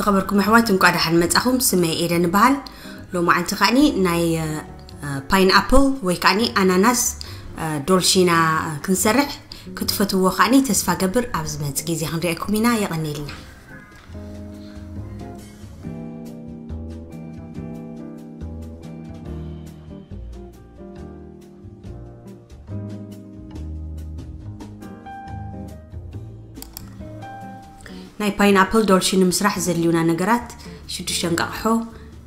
ኸበርኩም ኣሕዋት፣ እንቋ ደሓን መጻኹም። ስመይ ኤደን እበሃል። ሎማዓንቲ ከዓኒ ናይ ፓይን ኣፕል ወይ ከዓኒ ኣናናስ ዶልሺና ክንሰርሕ። ክትፈትዎ ከዓኒ ተስፋ ገብር። ኣብ ዝመጽእ ግዜ ክንሪኤኩም ኢና። የቐንየልና። ናይ ፓይን ኣፕል ዶልሺ ንምስራሕ ዘድልዩና ነገራት፣ ሽዱሽተ እንቃቕሖ፣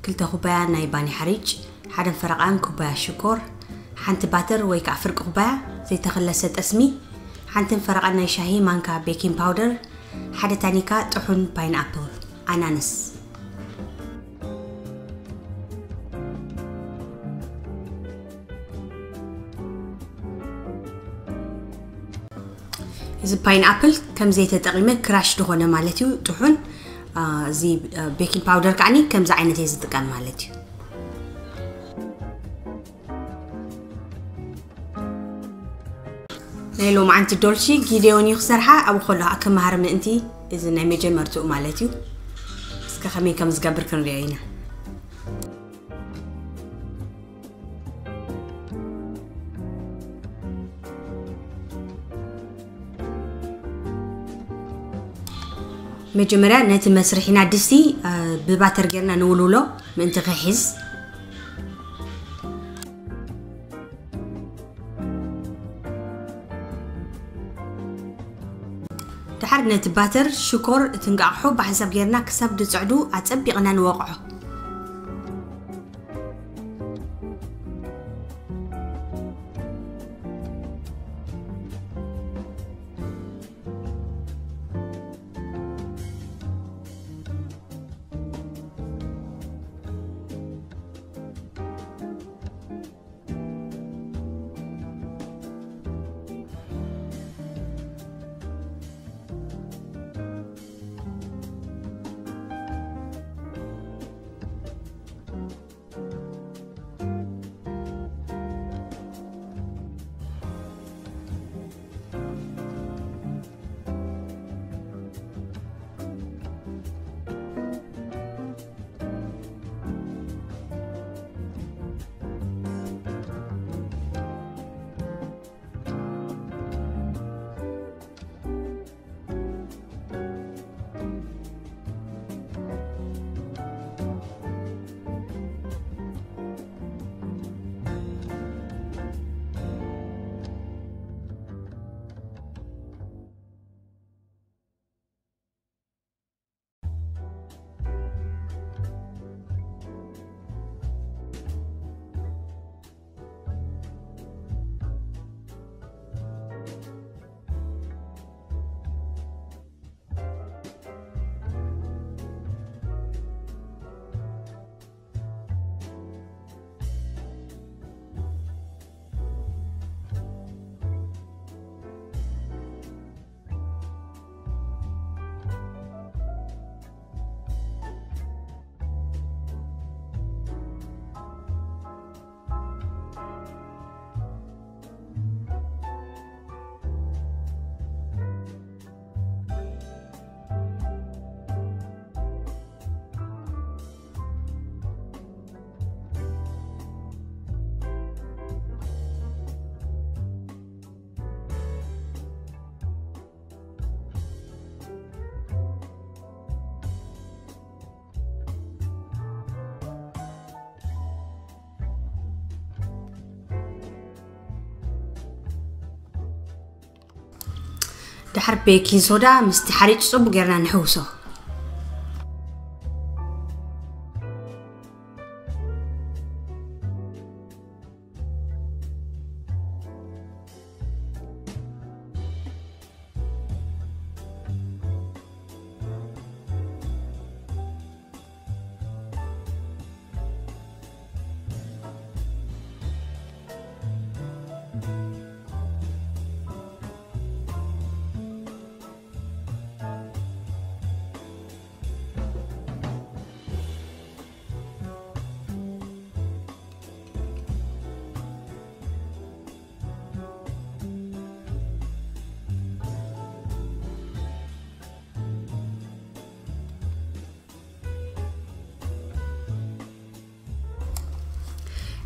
ክልተ ኩባያ ናይ ባኒ ሓሪጭ፣ ሓደን ፈረቓን ኩባያ ሽኮር፣ ሓንቲ ባተር ወይ ከዓ ፍርቂ ኩባያ ዘይተኸለሰ ጠስሚ፣ ሓንትን ፈረቓን ናይ ሻሂ ማንካ ቤኪንግ ፓውደር፣ ሓደ ታኒካ ጥሑን ፓይን ኣፕል ኣናነስ። እዚ ፓይን ኣፕል ከም ዘይተጠቂመ ክራሽ ዝኾነ ማለት እዩ። ጥሑን እዚ ቤኪንግ ፓውደር ከዓኒ ከምዚ ዓይነት እየ ዝጥቀም ማለት እዩ። ናይ ሎማዓንቲ ዶልሺ ጊዴዮን እዩ ክሰርሓ። ኣብኡ ከሎ ከኣ ክመሃር ምእንቲ፣ እዚ ናይ መጀመርትኡ ማለት እዩ። እስከ ከመይ ከም ዝገብር ክንሪኦ ኢና። መጀመርያ ነቲ መስርሒና ድስቲ ብባተር ጌርና ንውልውሎ ምእንቲ ክሕዝ። ድሓር ነቲ ባተር፣ ሽኮር፣ እቲ እንቃቕሖ ብሓንሳብ ጌርና ክሳብ ዝጽዕዱ ኣጸቢቕና ንወቕዖ። ድሓር ቤኪንግ ሶዳ ምስቲ ሓሪጭ ጽቡቅ ጌርና ንሕውሶ።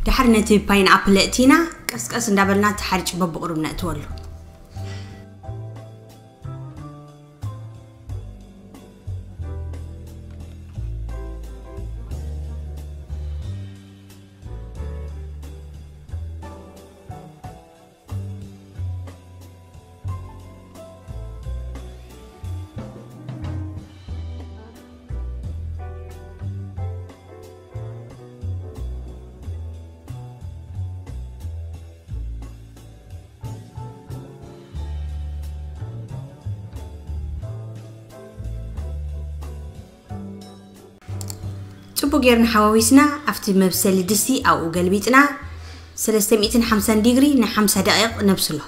ድሓር ነቲ ፓይን ኣፕል እእቲና ቀስቀስ እንዳበልና እቲ ሓርጭ በብቕሩብ ነእትወሉ። ጽቡቅ ጌርና ሓዋዊስና ኣብቲ መብሰሊ ድስቲ ኣብኡ ገልቢጥና ሰለስተ ሚእትን ሓምሳን ዲግሪ ን ሓምሳ ደቂቕ ነብስሎ።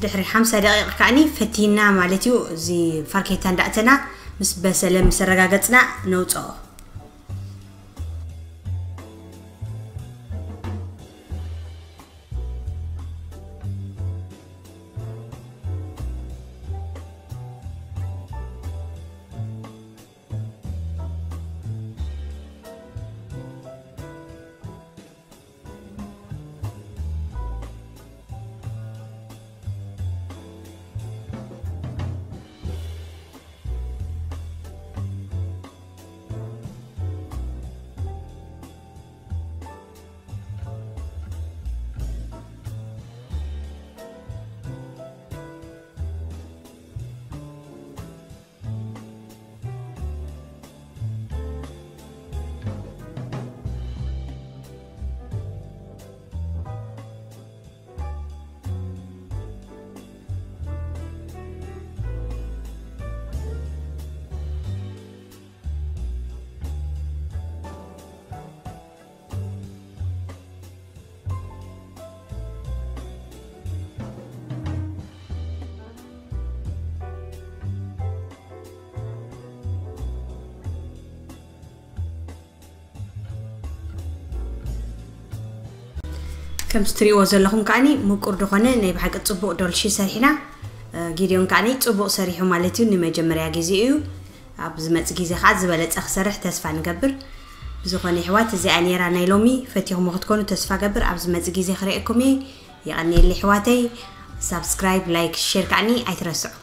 ድሕሪ ሓምሳ ደቂቕ ከዓኒ ፈቲና ማለት እዩ። እዚ ፋርኬታ እንዳእተና ምስ በሰለ ምስ ኣረጋገጽና ነውጽኦ። ከምዚ ትሪእዎ ዘለኹም ከዓኒ ምቁር ዝኾነ ናይ ብሓቂ ጽቡቕ ዶልሺ ሰሪሕና። እ፣ ጊድዮን ከዓኒ ጽቡቕ ሰሪሑ ማለት እዩ። ንመጀመርያ ግዜ እዩ። ኣብ ዝመጽእ ግዜ ከዓ ዝበለጸ ክሰርሕ ተስፋ ንገብር። ብዝኾነ ይሕዋት፣ እዚኣ ነይራ ናይ ሎሚ። ፈቲኹሞ ክትኮኑ ተስፋ ገብር። ኣብ ዝመጽእ ግዜ ክርእየኩም እየ። የቐንየለይ ይሕዋተይ። ሳብስክራይብ፣ ላይክ፣ ሼር ከዓኒ ኣይትረስዑ።